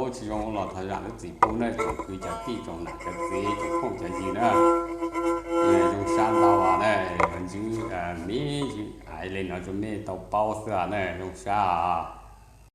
Tsis zoo los thov zam lub txim pub na tsoom kwv cov tij tsoom nam cov txiv tsoom phooj cov ywg na. Zoo sab ntau na, ntxwv me ntxwv aiv li no rau mej tau paub xwb na, zoo sab.